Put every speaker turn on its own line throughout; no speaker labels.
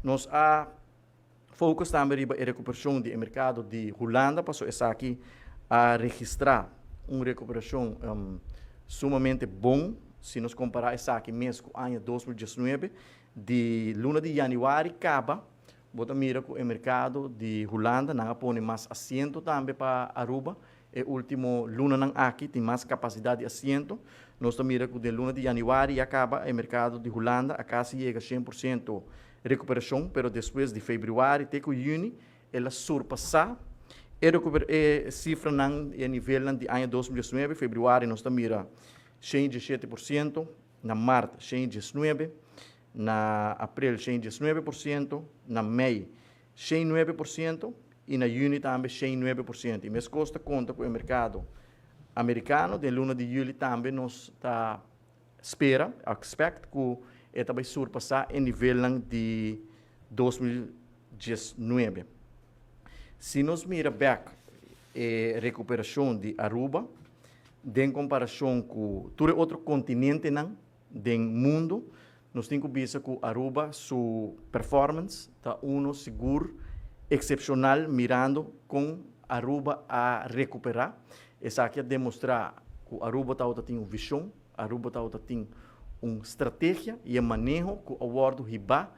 Nos a focus tambe riba e recuperacion di mercado di Hulanda, paso esaki a registra un recuperacion sumamente bon, si nos compara esaki mes cu aña 2019. Di luna di januari caba, bo ta mira cu e mercado di Hulanda nan a pone mas asiento tambe pa Aruba. E ultimo lunanan aki tin mas capacidad di asiento. Nos ta mira cu di luna di januari a caba e mercado di Hulanda a casi yega 100% recuperacion, pero despues di februari te cu juni el a surpasa e cifranan, e nivelnan di aña 2019. Februari nos ta mira 117%, na maart 119%, na april 119%, na mei 109% y na juni tambe 109%. Y mescos ta conta cu e mercado Americano, den luna di juli tambe nos ta spera, expect, cu e tambe surpasa e nivel di 2019. Si nos mira back e recuperacion di Aruba, den comparacion cu tur otro continentenan den mundo, nos tin cu bisa cu Aruba su performance ta uno sigur excepcional, mirando con Aruba a recupera. Esaki a demostra cu Aruba tin un vision, Aruba tin un strategia y e maneho cu a wordo hiba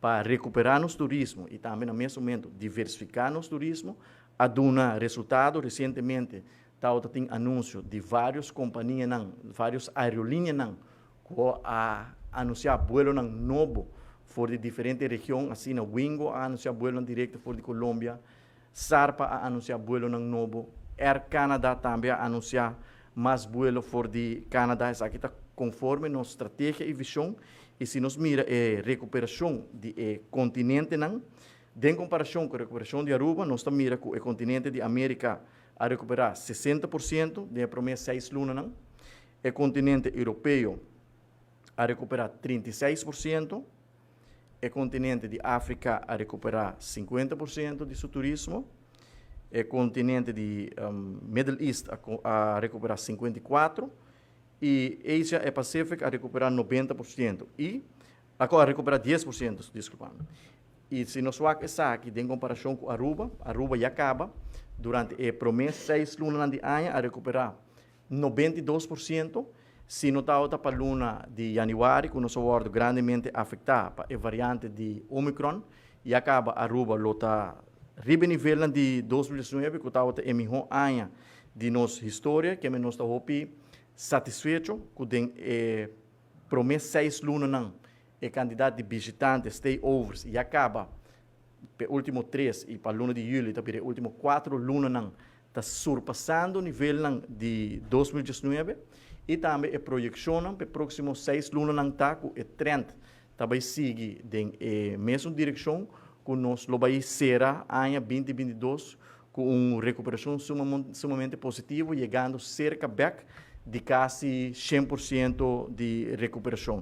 pa recupera nos turismo y tambe na mes momento diversifica nos turismo, a duna resultado. Recientemente tin anuncio di varios companianan, varios aerolineanan cu a anuncia vuelonan nobo for di diferente region. Asina Wingo a anuncia vuelo directo for di Colombia, Sarpa a anuncia vuelonan nobo, Air Canada tambe a anuncia mas vuelo for di Canada. Esaki ta conforme nos strategia y vision. Y si nos mira e recuperacion di e continentenan, den comparacion cu e recuperacion di Aruba, nos mira cu e continente di America a recupera 60% den prome 6 lunanan, e continente Europeo a recupera 36%, e continente di Africa a recupera 50% di su turismo, e continente di Middle East a recupera 54% y Asia y Pacific a recupera 90% y a recupera 10%, disculpa. Y si nos wak esaki den comparacion cu Aruba, Aruba ya caba durante e prome 6 luna di aña a recupera 92%. Si no tabata pa luna di januari, cu nos a wordo grandemente afecta pa e variante di Omicron, ya caba Aruba lo ta riba nivel di 2019, cu tabata e miho aña di nos historia, cu nos ta hopi satisfecho cu den e prome 6 lunanan e cantidad di bishitante, stayovers, ya caba pa ultimo 3 y pa luna di juli, ta pa ultimo 4 lunanan ta surpasando nivel di 2019 y tambe e proyeccion pa e proximo 6 lunanan ta cu e trend tambe sigui den e mesun direccion, cu nos lo bay cera aña 2022 cu un recuperacion sumamente positivo, yegando cerca back di casi 100% di recuperacion.